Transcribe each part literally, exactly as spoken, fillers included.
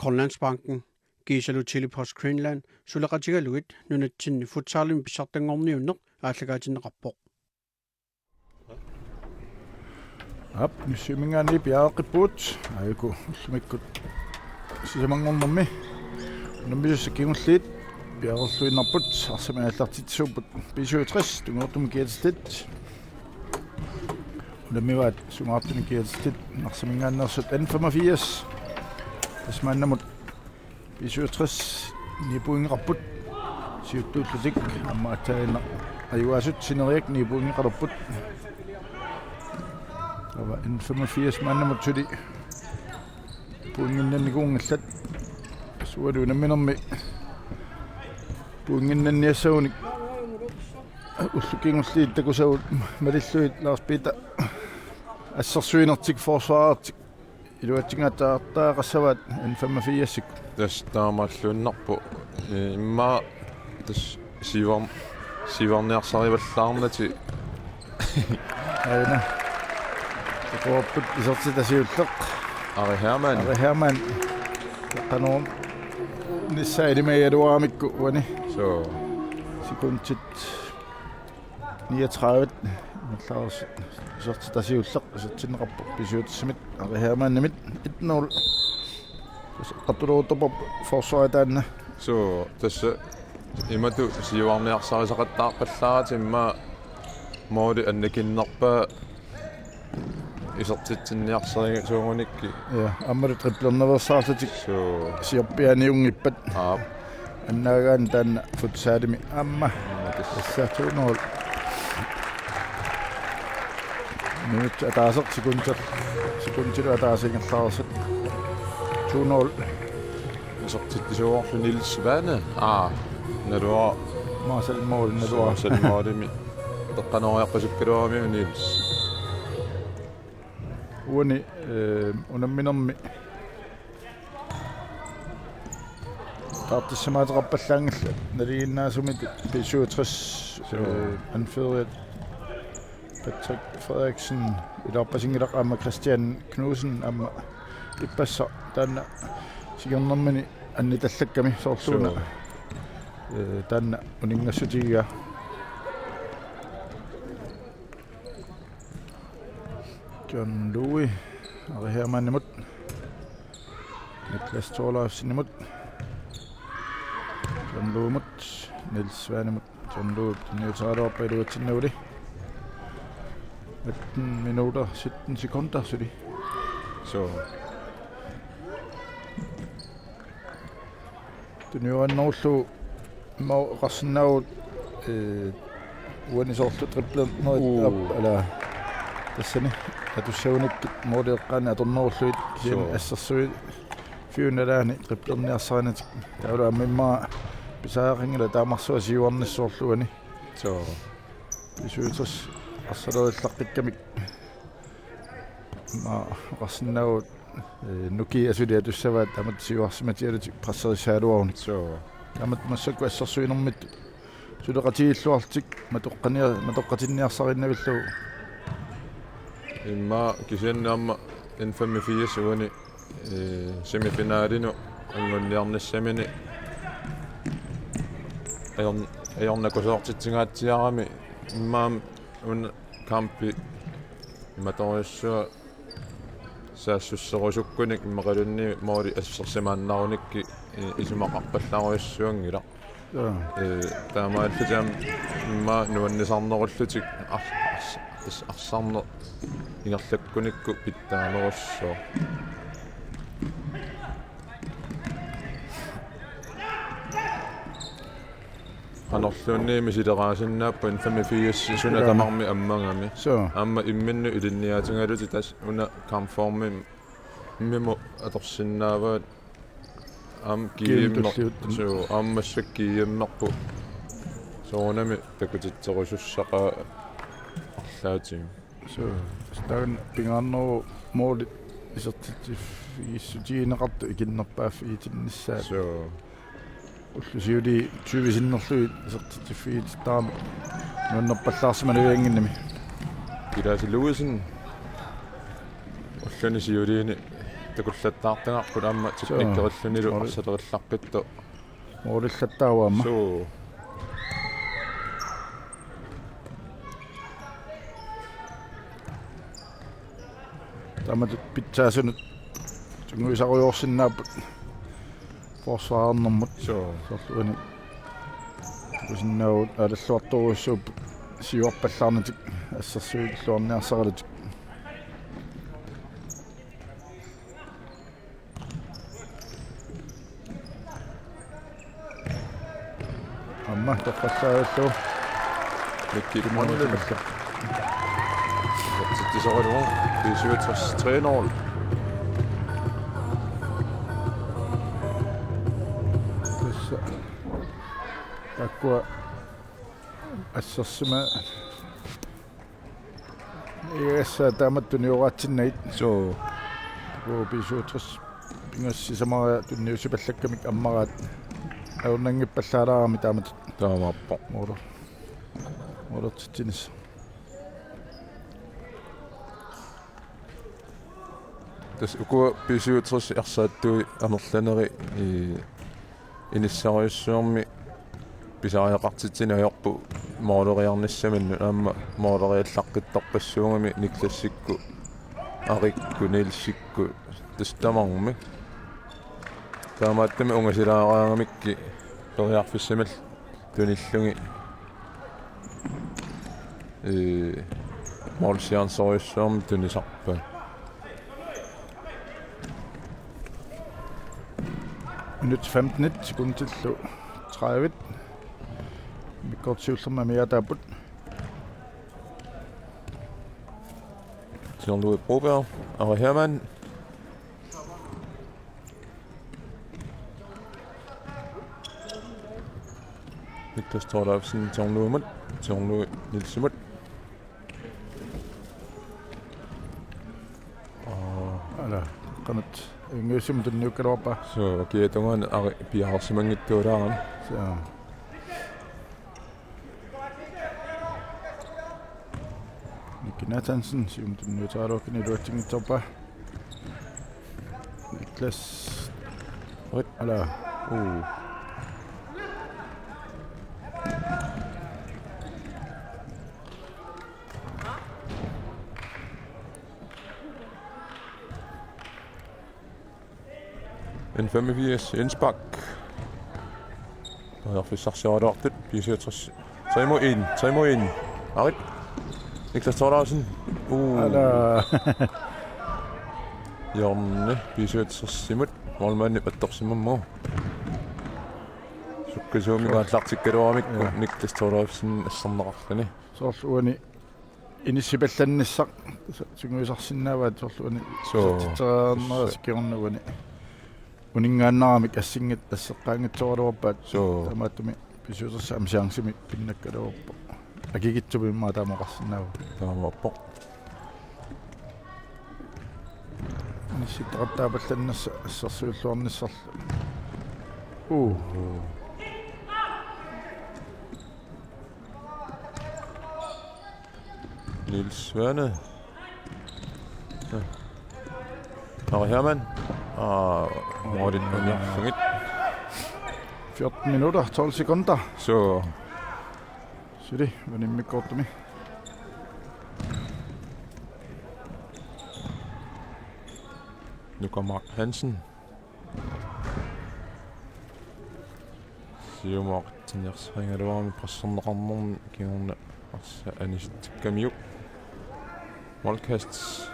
Grønlandsbanken kiisalu Tele-Post Greenland suleqatigalugit nunatsinni futsalimi pissartanngorniunneq aallakaatinneqarpoq. Aap, Nuumminngaanniit piareeqqippugut, aajuku ullumikkut sisamanngornermi. Unammisut kingulliit piareerluinnarput, arsamik aallartitsisuupput B syvogtres, Tungujortumut kiatillit. Unammivaat Sungaartumut kiatillit, Narsaminngaanneersut N femogfirs. Tassa maannamut B syvogtres ni pointeqarput. Siuttuullutik aamma aatsaannguaq ajugaasut sineriak ni pointeqalerput. Taava N femogfirs maannamut suli pointinnannikuunngillat. Sualu unamminermi pointinnanniassagunik ullut kingulliit takusavut malillugit Lars Peter assersuinertik forsvarertik iluatsingaatsaartaqassavaat N femogfirsik. Tassa taamaalluinnarpoq. Immaqa tassa siuar-, siuarniarsarivallaarnatik. Aana. Takuarput isertitaq siulleq. Ari Hermann. Ari Hermann. Qanoq nissaa ilimagigaluaramikku uani. Suu. Sekundit niogtredive. Isertitaq siulleq isertinneqarpoq B syvogtres-imit, Ari Hermannimit et nul. Tassa qatuloortorpoq forsvarip taanna. Suu, tassa imatut siuarniarsarisaqattaarpallaaratik immaqa måli annikinnerpaaq isertitsinniarsarisuugunikkit. Ja, aammalu driblernaveersaarlutik. Suu. Siorpiaaniunngippat. Aap. Annaagaanni taanna futsalimi aamma. Aamma tassa. Tassa to nul. Minut ataaseq sekunti. Sekuntilu ataaseq ingerlareersut. To nul. Isertitsisuuvorlu Niels Svane. Aa, naluara. Maasal mål, naluara. Maasal målimi. Toqqaannariarpasukkaluarami Niels. Uani, eh, unamminermi taartissimaateqarpallaanngillat nalinginnaasumik B syvogtres, suu, eh, anføreriat Patrick Frederiksen, iluarpasinngilaq aamma Christian Knudsen aamma ippassaq taanna sikornermini annittallakkami soorluuna. Suu. Eh, taanna uninngassutigigaa. John Louis, Ari Hermannimut. Niklas Thorleifsenimut. John Louisimut, Niels Svanemut. John Louis, tunniuteqaraluarpaa iluatsinnaguli. Atten minutter, sytten sekunder, suli. Suu. Tuniurannerullu immaqa oqarsinnaavugut, eh, uani soorlu driblernerit. Uu. Aap, ala. Tassani atussagunikkit måli eqqaani atornerullugit kisianni. Suu. Assersuifiup nalaani driblerniarsarinatik. Taavalu aamma immaqa pisariaqanngilaq taamarsuaq siuarnissaq soorlu uani. Suu. B syvogtres arsalerillaqqikkamik. Immaqa oqarsinnaavugut, eh, nukiit asuli atussavaat taamatut siuarsimatigalutik presserissagaluarunik. Suu. Taamatut massakkut assersuinermit suleqatigiilluarlutik matoqqania-, matoqqatinniarsariinnavillugu. Immaqa kisianni aamma N femogfirs uani, eh, semifinalinut anguniarnissamini ajor-, ajornakusoortitsingaatsiarami immaqa una kampi imatorujussuaq saassusserusukkunik immaqaluunniit måli assersimaannarunikkit i-, isumaqarpallaarujussuanngilaq. Jaa. Ee, taamaallutik aamma immaqa nuannisarnerullutik ar-, ars-, is-, arsarneq ingerlakkunikku pitsaanerussaaq. Qanorluunniit misileraasinnaappat N femogfirs suna. Ilaana. Tamarmik ammagami. Suu. Aamma imminnut ilinniaatigalutik tassa una kampformimut atorsinnaavaat aamma G M. G M tulliuttunut. Suu, aamma massakkut G M-erput. Soorunami takutitserusussaqaat arlaatigut. Suu, taanna pingaarneruvoq målit isertitsiffigiissutigineqartut ikinnerpaaffigitinnissaat. Suu. Ullut siuliini tyve sinnerlugit isertitsiffigitittarami nuannerpallaarsimanaviannginnami. Kilaasi Louisen ulluni siuliini Takullattaartagarput aamma teknikkerillunilu. Suu. Arsalerillaqqittoq. Målillattaavoq aamma. Suu. Taamatut pitsaasunut sungiusarujoorsinnaapput forsvarernermut. Suu. Soorlu uani takusinnaavugut aalalluartorujussuupput siuarpallaarnatik assersuilluarniarsaralutik. Aamma toqqallaarlugu. Mikki Brønlund. Titsisoralugu. B syvogtres tre nul. Tassa taakkua assersimagassaat taamatut tunioraatsinnaat. Suu. Uku B syvogtres pingasut sisamariat tunniussipallakkamik ammaraat. Ajornanngippallaalaarami taamatut. Taamaappoq. Måler-, målertitsinissaq. Tassa uku B syvogtres ersaattui amerlaneri, ii, inissarujussuarmi pisariaqartitsineq ajorput måleriarnissaminnut, aamma måleriallaqqittarpassuugami Niklasikkut, Arikkut, Nielsikkut, tassa tamarmik. Taamaattumik ungasilaaraangamikkit periarfissamik tunillugit, ee, målchancerujussuarmik tunisarpaat. Minut femten, sekundillu tredive. Immikkoortoq siullermik amigaataapput. Jean-Louis Broberg, Ari Hermann. Niklas Thorleifsen, Jean-Louis-mut, Jean-Louis Nielsen-mut. Aa. Ala, qanoq, ingiusum tunniukkaluarpa. Suu, kiatungaan Ari piaarsimanngitsuulaarami. Suu. Nikki Nathansen, siumut tunniutaraluakkani iluatsinngitsoorpaa. Niklas. Oi. Ala. Uu. N femogfirs, indspark. Periarfissarsioraluartut, B syvogtres. Tre mod en, tre mod en. Arit. Niklas Thorleifsen. Uh. Ala. Hjørne, B syvogtres-imut. Målmandip attorsimammagu. Sukkasuumik aallartikkaluaramikku. Ja. Niklas Thorleifsen asserneqarluni. Soorlu uani inissipallannissaq sungiusarsinnaavaat soorlu uani. Suu. Satsitsereernerasi kingorna uani. Uninngaannaramik assinngit-, asseqqaanngitsoorluarpaat. Suu. Taamaattumik B syvogtres aamma chancimik pinnakkaluarpoq. Akikitsumik immaqa taama oqarsinnaavoq. Taamaappoq. Inissittaqattaapallannissaq assersuilluarnissarlu. Uu. Uu. Niels Svane. Ja. Ari Hermann. Aa, målit uniarlugit. Fjorten minutter, tolv sekunder. Suu. Suli, uani immikkoortumi. Nuka Mark Hansen. Siumuartiniarsarigaluarami presserneqarnermi kingorna arsaq anisitsikkamiuk. Wildcats.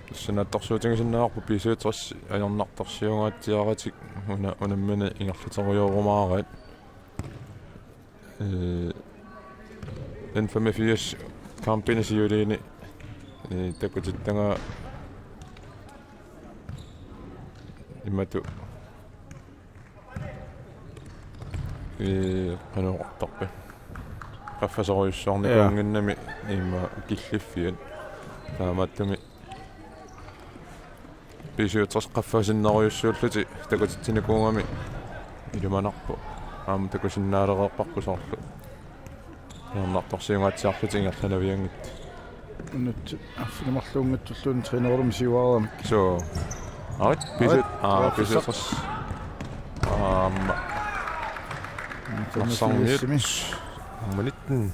Tassa naatsorsuutigisinnaavarput B syvogtres ajornartorsiungaatsiaratik una-, unammineq ingerlaterujoorumaarai. Ee, N femogfirs kampini siuliini, ee, takutittagaa imatut. Ee, qanoq oqartarpa. Qaffasorujussuarnikuunnginnami, ja, immaqa killiffiat. Taamaattumik B B syvogtres qaffaasinnerujussuullutik takutitsinikuugami ilimanarpoq. Aamma takusinnaalereerparput soorlu. Hjørnertorsiungaatsiarlutik ingerlanavianngitsut. Unnut arfineq-marluunngitsulluunniit trænerimik siuaramik. Suu. Arit, B syv, Arit, aa, B syvogtres. Aamma. Arsarniut. Nummer nitten.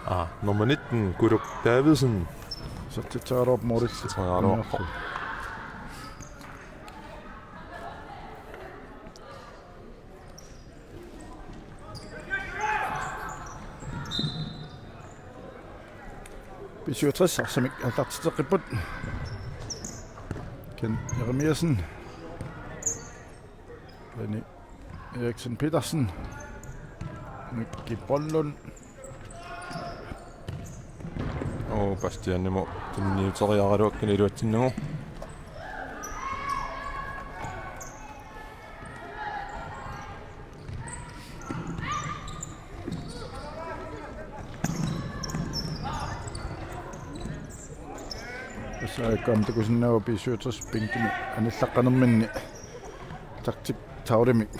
Aa, nummer nitten, Kuluk Davidsen. Sertitsaarup målilli. Sertitsaarup. B syvogtres arsamik aallartitseqqipput. Ken Jeremiassen. René Eriksen Petersen. Mikki Brønlund. Oo, Bastianimut tunniuteriaraluakkani iluatsinnagu. Tassa A G M takusinnaavat B syvogtres bænkimi anillaqqanerminni taktik tavlemik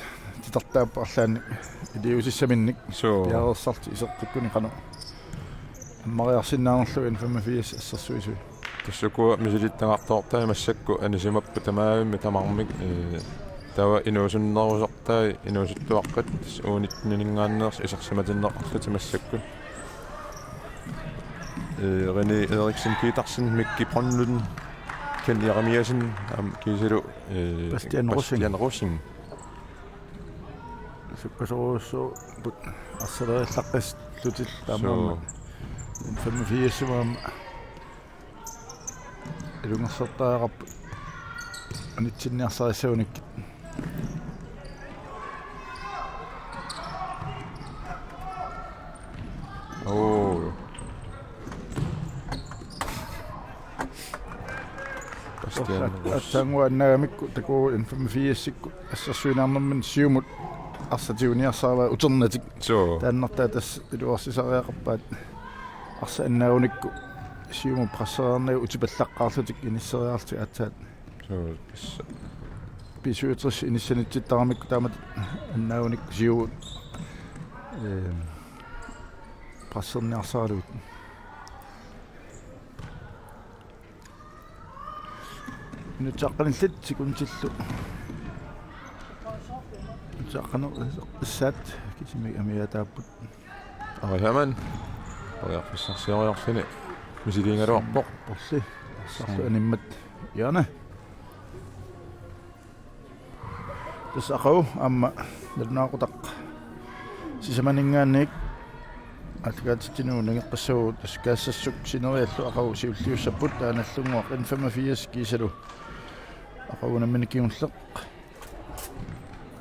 titartaap arlaannik iliuusissaminnik. Suu. Piareersarlutik isertikkuni qanoq ammariarsinnaanerlugu N femogfirs assersuisui. Tassa ukua misilittagartoortai massakkut anisimapput tamaavimmik tamarmik, ee, taava inuusunnerusortai inuusuttuaqqat U nitten-iningaanneersut isersimatinneqarlutik massakkut. Ee, René Eriksen Petersen, Mikki Brønlund, Ken Jeremiassen, aamma kiisalu, ee, Bastian Rosing. Bastian Rosing. Sukkasoorujussuupput arsaleriallaqqissuullutillu taamaammat. Suu. N femogfirs-imut aamma ilungersortariaqarput anitsinniarsarissagunikkit. Oo. Bastian Rosing. Aatsaannguaq annaagamikku takuuk N femogfirs-ikkut assersuiniarnerminni siumut arsaq tiguniarsaraa uternatik. Suu. Taannartaa tassa iluarsisariaqarpaat arsaq annaagunikku siumut pressereernagu utipallaqqaarlutik inisseriarlutik aatsaat. Suu, tassa. B syvogtres inissanitsittaramikku taamatut annaagunikku siumut, ehm, presserniarsaralugu. Minutsit aqqanillit sekundillu. Minutsit aqqaneq-, -issaat kisimik amigaataapput. Ari Hamann. Periarfissarsioriarluni misiliigaluarpoq. Porli. Arsarlu animmat. Jana. Tassa aqagu aamma nalunaaqutaq sisamaninngaanniit aallakaatitsineq nangeqqissagu tassa Kaassassuk sineriallu aqagu siulliussapput taanna Nagdlunguaq N femogfirs kiisalu aqagu nammineq kingulleq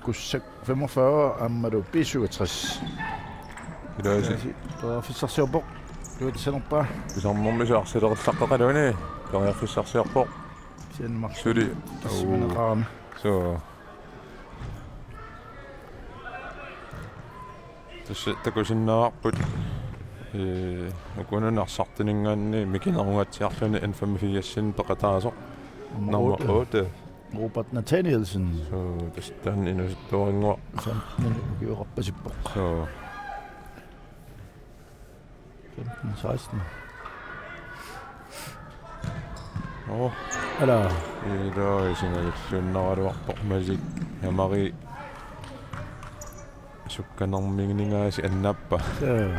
Kussak femogfyrre aammalu B syvogtres. Ilaasi. Ilaasi. Periarfissarsiorpoq. Iluatsanerpaa. Pisarnermik arsaleriallaqqeqaluani. Periarfissarsiorpoq. Kisianni marluk. Suli. Tassimaneqarami. Suu. Tassa takusinnaavarput, ee, ukunani arsartininngaanniit mikinerungaatsiarluni N femogfirs-inik peqataasoq. Nummer otte. Nummer otte. Robert Nathanielsen. Suu, tassa taanna inuusuttuarinnguaq. Femten ukioqarpasippoq. Suu. Femten seksten. Oo. Ala. Ilaa, isingajulluinnaraluarpoq Malik. Ja Marie. Sukkanermininngaasiit annaappaa. Suu.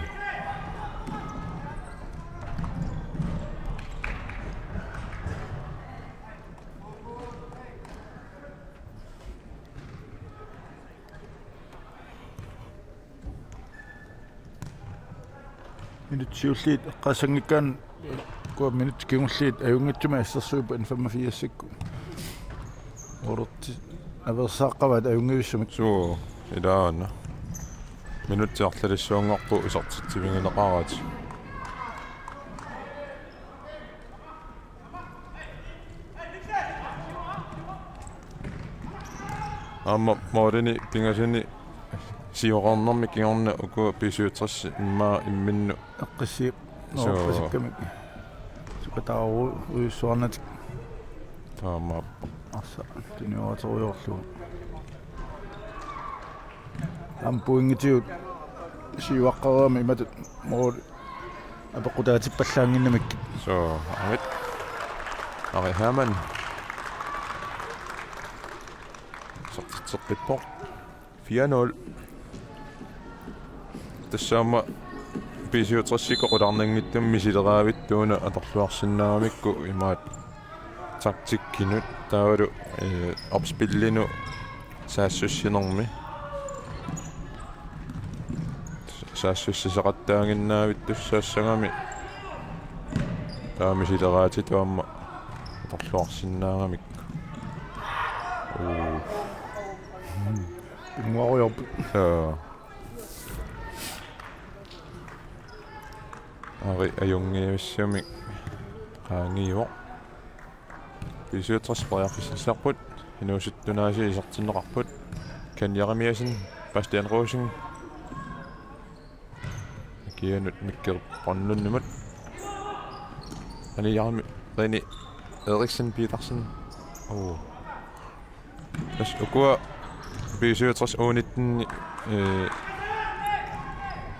Minutsit siulliit eqqaassanngikkaanni ukua minutsit kingulliit ajunngitsumik assersuipput N femogfirs-ikkut. Orti aveersaaqqavaat ajunngivissamik. Suu, ilaana. Minutsit arlalissuanngorput isertitsivigineqaraat. Aamma målini pingasuni sioqqarnermi kingorna uku B syvogtres immaqa imminnut. Eqqissi-, nå, suu. Eqqissikkami. Sukataarujussuarnatik. Taamaappoq. Arsaq tunniuteriarlugu. Aamma pointigut siuaqqareerami imatut mål apeqqutaatippallaannginnamik. So, Arit. Ari Hermann. Isertitseqqippoq. Fire nul. Tassa aamma B syvogtresikkut qularnanngitsumik misileraavittut una atorluarsinnaagamikku imaattoq taktikkinut taavalu, eh, opspillinut saassussinermi. Saassussisoqattaaginnaavittussaassagami taava misileraatitut aamma atorluarsinnaagamikku. Uu. Pinnguariarput. Joo. Ari ajunngivissumik qaangiivoq. B syvogtres periarfissarsiorput. Inuusuttunaasiit isertinneqarput. Ken Jeremiassen, Bastian Rosing. Kianut Mikkel Brønlundimut. Ani Jarmi, René Eriksen Petersen. Oo. Tassa ukua B syvogtres U nitten, eh,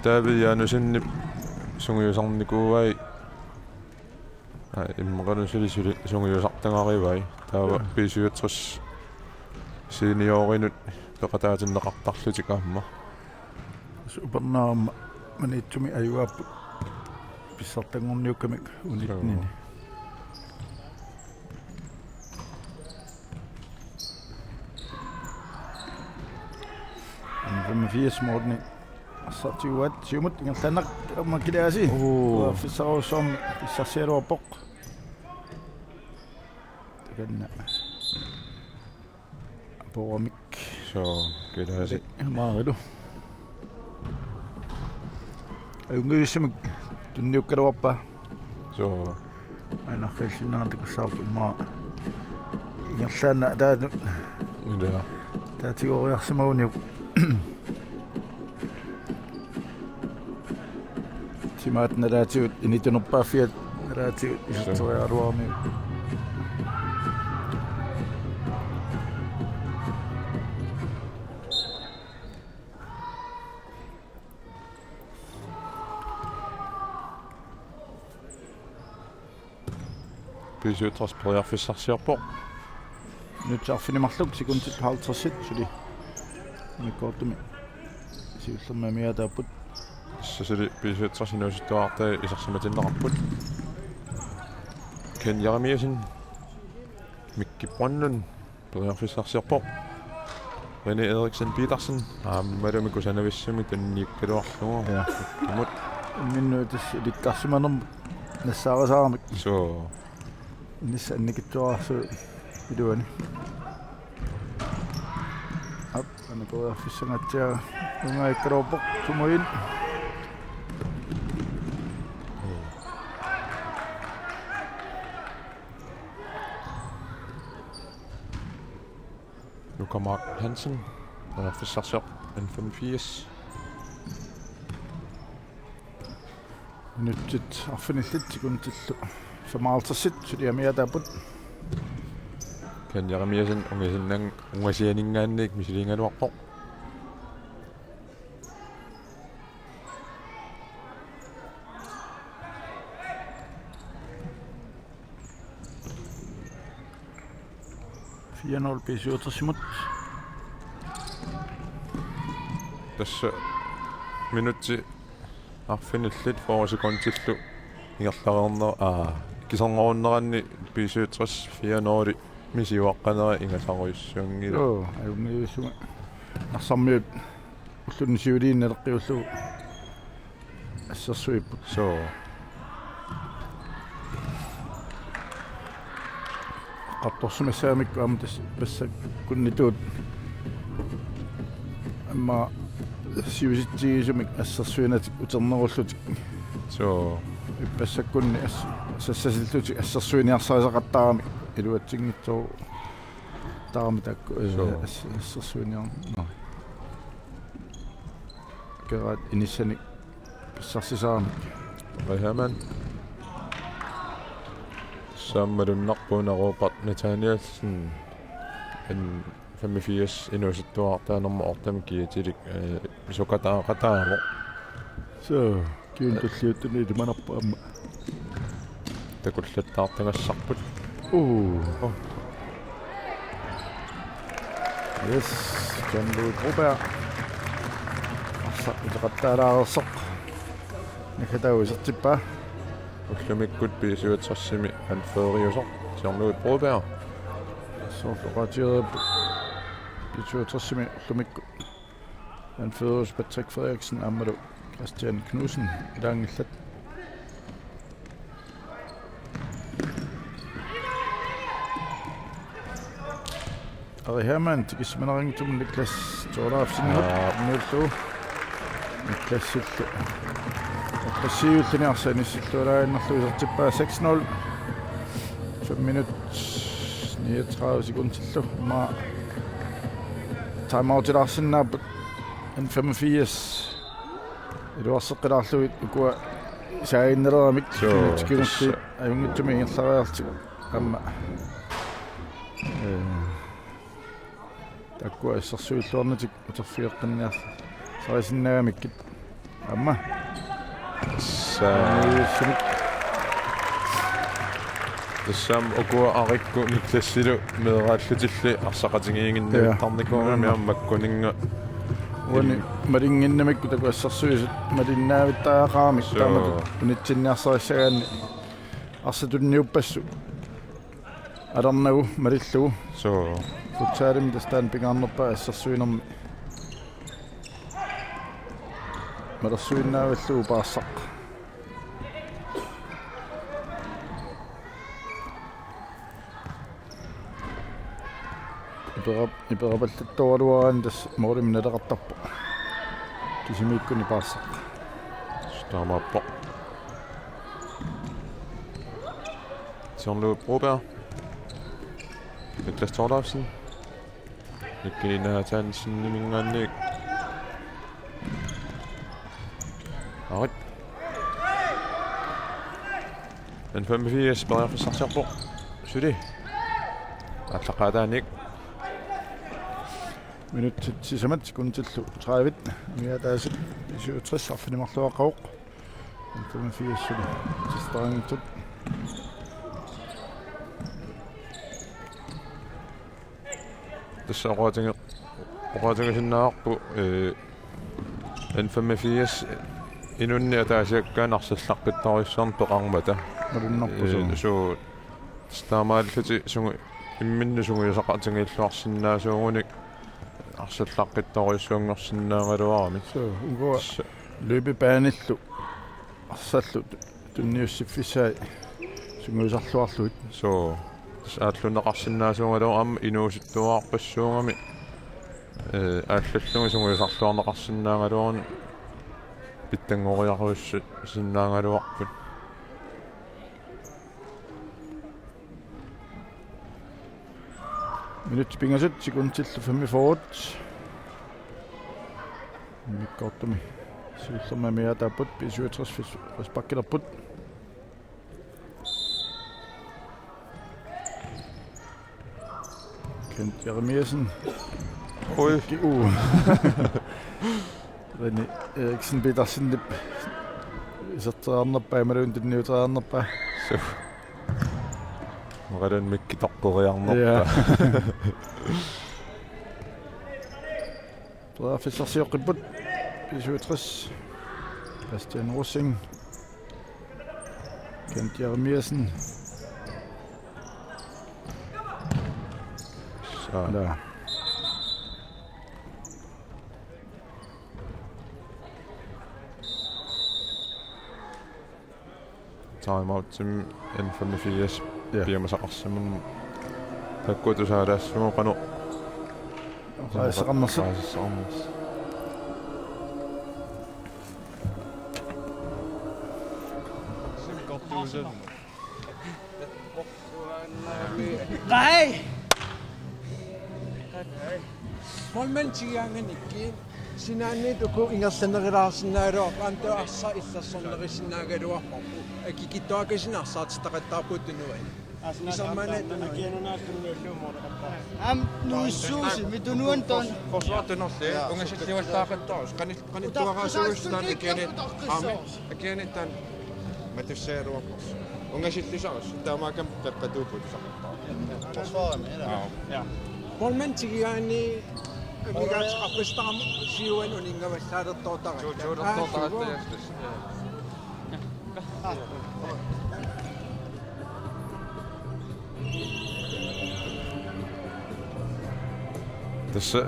David Janussenip sungiusarnikuuai. Aa, immaqalu suli suli sungiusartagarivai. Taava B syvogtres seniorinut peqataatinneqartarlutik aamma. Upernaaq aamma Maniitsumi ajugaapput pissartanngorniukkamik U nitten-ini. Joo. N femogfirs Morten. Arsaq tiguaat, siumut ingerlaannaq aamma Kalaasi. Oo. Periarfissarujussuarmik pissarsiaraluarpoq. Takanna. Aporamik. So, Kalaasi. Maarilu. Ajunngivissumik tunniukkaluarpaa. So. Aana qilsinnaangat takussavarput immaqa ingerlaannaq taanna. Ila. Taatigooriarsimaguniuk. Timaat nalaatigut initunerpaaffiat nalaatigut iserteriaraluaramiuk. B syvogtres periarfissarsiorpoq. Minutsit arfineq marluk, sekundit halvtreds suli. Immikkoortumi siullermik amigaataapput. Tassa suli B syvogtres inuusuttuarartai isersimatinneqarput. Ken Jeremiassen. Mikki Brønlund. Periarfissarsiorpoq. René Eriksen Petersen. Aammalumi kusanavissumik tunniukkaluarlugu. Ja. Imut. Imminnut tassa ilikkarsimanermut nassaarisaaramik. So. Inissaq annikitsuararsuuvoq iluani. Aap, annikoriarfissangaatsiaq ungaikkaluarpoq sumuin. Luka Mark Hansen, periarfissarsiorpoq N femogfirs. Minutsit arfinillit, sekundillu femoghalvtreds suli amigaataapput. Ken Jeremiassen ungasianning-, ungasianinngaanniit misiliigaluarpoq. Fire nul B syvogtres-imut. Tassa minutsit arfinillit fyrre sekundillu ingerlareerner-, aa, ikisinngorunneranni B syvogtres fire nul-imik siuaqqanera ingasarujussuunngilaq. Joo, ajunngivissumik. Narsarmiut ulluni siuliini naleqqiullugu assersuipput. Soo. Eqqartorsimassagamikku aamma tassa ippassakkut inuit aamma siusitsigisumik assersuinatik uternerullutik. Soo. Ippassakkut as-, sassasillutik assersuiniarsarisaqattaarami iluatsinngitsoq taarami taakku, eh, soo, as-, assersuiniarneq. Akeraat inissanik pissarsisaaramik. Rehman. Saammalunnarpoq una Robert Nathanielsen, N femogfirs inuusuttuartaanermut ortamik kiatilik, eh, sukataaqataavoq. So, kiun tulliuttuni ilimanarpoq aamma. Takullattaartagassarput. Uu. Oh. Yes, John Louis Broberg. Arsaq uteqattaalaareersoq. Naggataagu isertippaa. Ullumikkut B syvogtres-imi anføreriusoq John Louis Broberg. Soorlu oqaatigereerput B syvogtres-imi ullumikkut anføreriusoq Patrick Frederiksen aammalu Christian Knudsen ilaanngillat. Ari Hermann tikissimanarinngitsumik Niklas Thorleifsenimut. Aa. Nuullu. Niklasillu. Passiivilluni arsaq inissilluarlaaginnarlugu isertippaa seks nul. Fem minut niogtredive sekundillu. Aamma timeoutilaarsinnaapput N femogfirs. Iluarseqqilaarlugit ukua saaginnaleramik. Suu, tikillutik tassa. Ajunngitsumik ingerlariarlutik. Aamma. Ee, taakkua assersuilluarnatik uterfigeqqinniarsarisinnaagamikkit. Aamma. Sa- Aamma. Tassami ukua arikkut Niklasilu meeraallutilli arsaqatigiiginnavittarnikuugami. Ja. Aamma makkuninnga. Uani im- malinnginnamikku taakku assersuisut malinnaavittariaqaramik. Suu. Taamatut unitsinniarsarissagaanni arsaq tunniuppassuk. Alarnagu malillugu. Suu. Futsalimi tassa taanna pingaarnerpaaq assersuinermi. Malersuinnaavillugu paarsaq. Ipera-, iperapallattoraluaraanni tassa målimik naleqartarpoq. Kisimiikkuni paarsaq. Taamaappoq. John Louis Broberg. Niklas Thorleifsen. Nikki Nathanseniminngaanniit. Arit. N femogfirs periarfissarsiorpoq. Suli. Aallaqqaataaniit. Minutsit sisamat sekundillu tredive. Mia Dahlsen B syvogtres arfineq-marloqarpoq. N femogfirs suli. Sidste. Tassa oqaatiga-, oqaatigisinnaavarput, ee, N femogfirs inunnik ataasiakkaanut arsallaqqittarujussuarnik peqarmata. Malunnarpoq. Ee, suu. Suu, tassa taamaallutik sungi-, imminnut sungiusaqatigiilluarsinnaasuugunik arsallaqqittarujussuanngorsinnaagaluaramik. Suu, ukua tassa løbebanellu arsallu tunniussiffissaat sungiusarluarlugit. Suu, tassa aallunneqarsinnaasuugaluarami aamma inuusuttuarpassuugami, ee, aallallugit sungiusarluarneqarsinnaagaluaruni pitsanngoriarujussusinnaagaluarput. Minutsit pingasut sekundillu femogfyrre. Immikkoortumi siullermik amigaataapput, B syvogtres fris-, frisparkilerput. Kent Jeremiassen. Ui. Ki-, uu. Rene Eriksen Petersenip iserteriarnerpaa imaluunniit tunniuteriarnerpaa. Suu. Maqalun mikki toqqoriarnerpaa. Ja. Periarfissarsioqqipput B syvogtres. Bastian Rosing. Kent Jeremiassen. Saa. Ala. Timeoutimi N femogfirs. Ja. Piumasaqarsimammat. Taakku tusaalaassagukku qanoq. Rejseqarnersut. Rejseqarnersut. Qai! Målmandip tigigaanganikku sinaaniit uku ingerlanerulaarsinnaagaluarput, aamma taava arsaq illersornerusinnaagaluarparput. Akikitsuakasiinnaq arsaartitaqattaarpugut tunuani. Isummaannaat tunuani. Aamma nuissuusi, mitunuan ton. Forsvartunerli, ungasilluallaaqattaarus, qani-, qanittuaraasuussutaan akianiit, aamma, akianiit taanna matussagaluarpoq. Ungasillusaarus, taamaakkami peqqatuupput. Forsvarimi, ilaa? Aa. Ja. Målmand tigigaanni, amigaateqarpassuarnik siuani uninngavallaalertoortaratta. Suu, suu, lertoortaratta, aa, suu. Yes, yes, ja. Tassa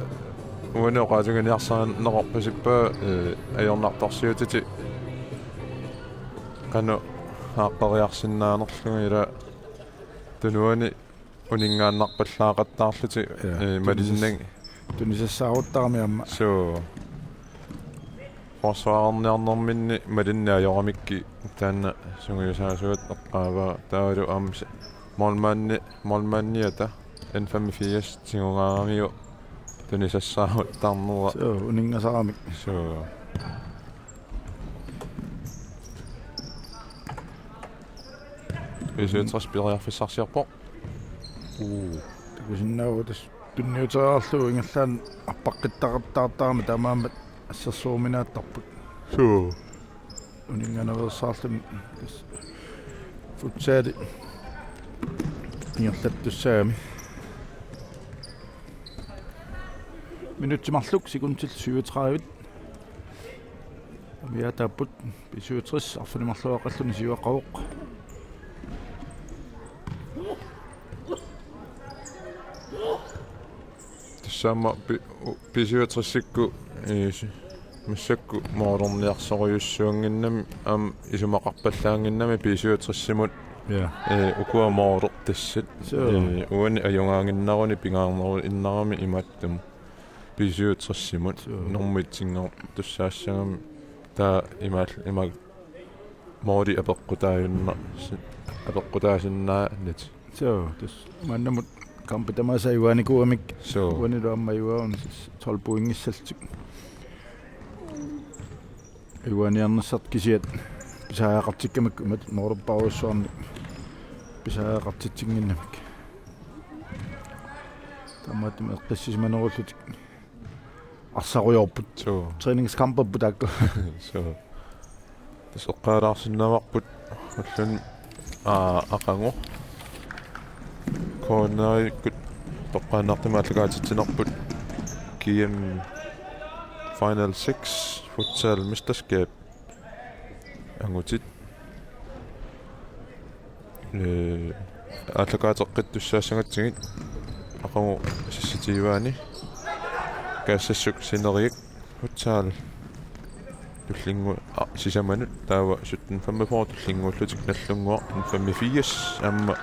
uani oqaatiginiarsarineqarpasippa, ee, ajornartorsiutitik qanoq aaqqeriarsinnaanerlugit, ila tunuani uninngaannarpallaaqattaarlutik, ja, ee, tunisas-, malinnaat. Tunisassaaruttarami aamma. Suu. Forsvarerniarnerminni malinnaat ajoramikku taanna sungiusaasuat eqqaavaa, taavalu aamma s-, målmandi, målmandiata N femogfirs tigugaangamiuk tunisassaaruttarnera. Suu, uninngasaramik. Suu. B syvogtres periarfissarsiorpoq. Uu. Takusinnaavugut tassa tunniuteriarlugu ingerlaannaq arpaqqittaqattaartarami, taamaammat assersuuminaattarput. Suu. Uninnganaveersaarluni tassa futsali ingerlattussaagami. Minutsit marluk, sekundit syvogtredive. Amigaataapput B syvogtres arfineq-marluaqqalluni siuaqqavoq. Tassa aamma B-, u-, B syvogtresikkut, ee, s-, massakkut målerniarsorujussuunnginnami, aamma isumaqarpallaannginnami B syvogtresimut, ja, ee, ukua målertassat. Suu. Ee, uani ajugaannginnaruni pingaarneruinnarami imaattumut. B syvogtresimut. Suu. Nummer etsinngortussaassagami taava imaal-, imaak måli apeqqutaajunna-, si-, apeqqutaasinnaanatik. Suu, tassa maannamut kampit tamaasa ajugaanikuugamikku. Suu. Uanilu aamma ajugaavunga tassa tolv pointissallutik. Ajugaaniarnissartik kisiat pisariaqartikkamikku, imatut målerparujussuarnik pisariaqartitsinnginnamikku. Taamaattumik eqqissisimanerullutik arsarujoorput. Suu. Træningskamperput taakku. Suu. Tassa eqqaalaarsinnaavarput ulluni, aa, aqagu. K N R-ikkut toqqaannartumik aallakaatitsinerput G M Final seks Futsal Mesterskab. Angutit. Ee, aallakaateqqittussaassagatsigit aqagu seksogtyve-ani. Kaassassuk sineriak futsal tullinngu-, aa, sisamanut taava sytten femogfyrre tullinnguullutik Nagdlunguaq N femogfirs aamma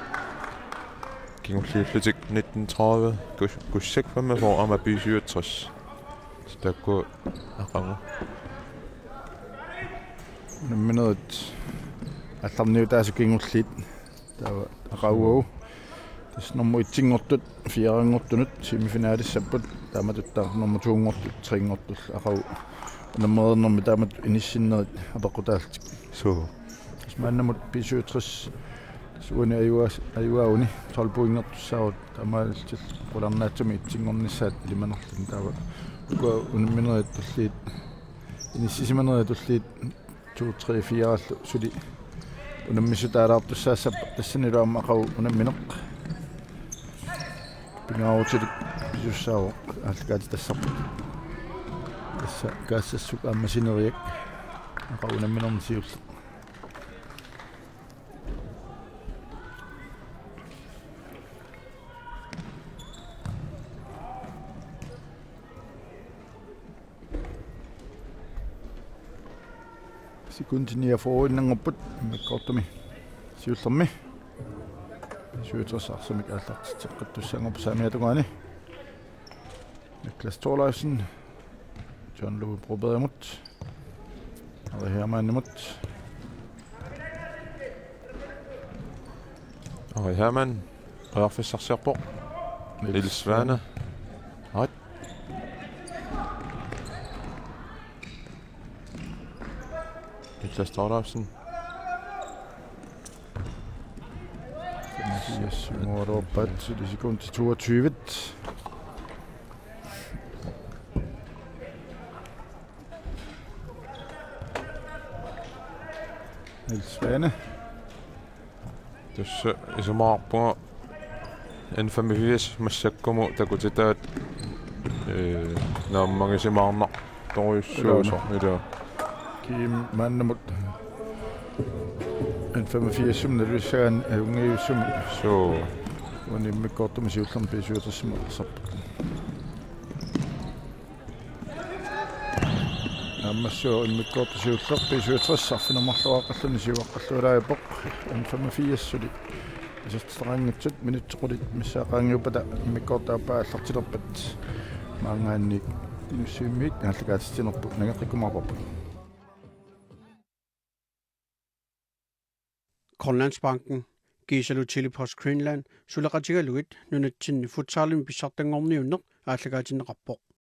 kingulliullutik nitten tredive Kus-, Kussak femogfyrre aamma B syvogtres. Taakku aqagu. Unamminerit aallarniutaasut kingulliit. Taava aqagu. Tassa nummer etsinngortut, firenngortunut, semifinalissapput, taamatut taava nummer tonngortut, trenngortut, aqagu. Unammereernermi taamatut inissinnerit apeqqutaallutik. Suu. Tassa maannamut B syvogtres, tassa uani ajugaas-, ajugaavunni, tolv pointertussaavoq, taamaalillutillu qularnaatsumik etsinngornissaat ilimanarluni taava. Ukua unamminerit tulliit, inissisimanerit tulliit, to, tre, fire-llu suli unammissutaalaartussaassappat, tassanilu aamma aqagu unammineq. Pingaarutilik pisussaavoq aallakaatitassarput. Tassa kaassassuk aamma sineriak aqagu unamminerni siulleq. Sekundit niogfyrre-innanngorput immikkoortumi siullermi. Syvogtres arsamik aallartitseqqittussanngorput saamiata tungaani. Niklas Thorleifsen, John Louis Brobergimut, Ari Hermannimut. Ari Hermann, periarfissarsiorpoq. Niels Niels Svane. Svane. Aat. Niklas Thorleifsen. Femogfirs. Måloppat sekund toogtyve. Niels Svane. Tassa isumaqarpunga N femogfirs massakkumut takutitaat, ee, naammagisimaarnartorujussuusoq. Ilaa. Ilaa. Kim Mannamut N femogfirsimi nalussagaanni ajunngitsumik. Suu. Uani immikkoortumi siullermi B syvogtresimi arsarpoq. Naammassivoq immikkoortoq siulleq B syvogtres arfineq-marluk aaqqalluni siuaqqalluilaarpoq. N femogfirs suli isertitaqanngitsut minutsit qulit missaat qaangiuppata immikkoortut aappaa aallartilerpat. Maanngaanniit Nuussuimiit aallakaatitsinerput nangeqqikkumaarparput. Grønlandsbanken kiisalu Tele Post Greenland suleqatigalugit nunatsinni futsalimi pissartanngorniunneq aallakaatinneqarpoq.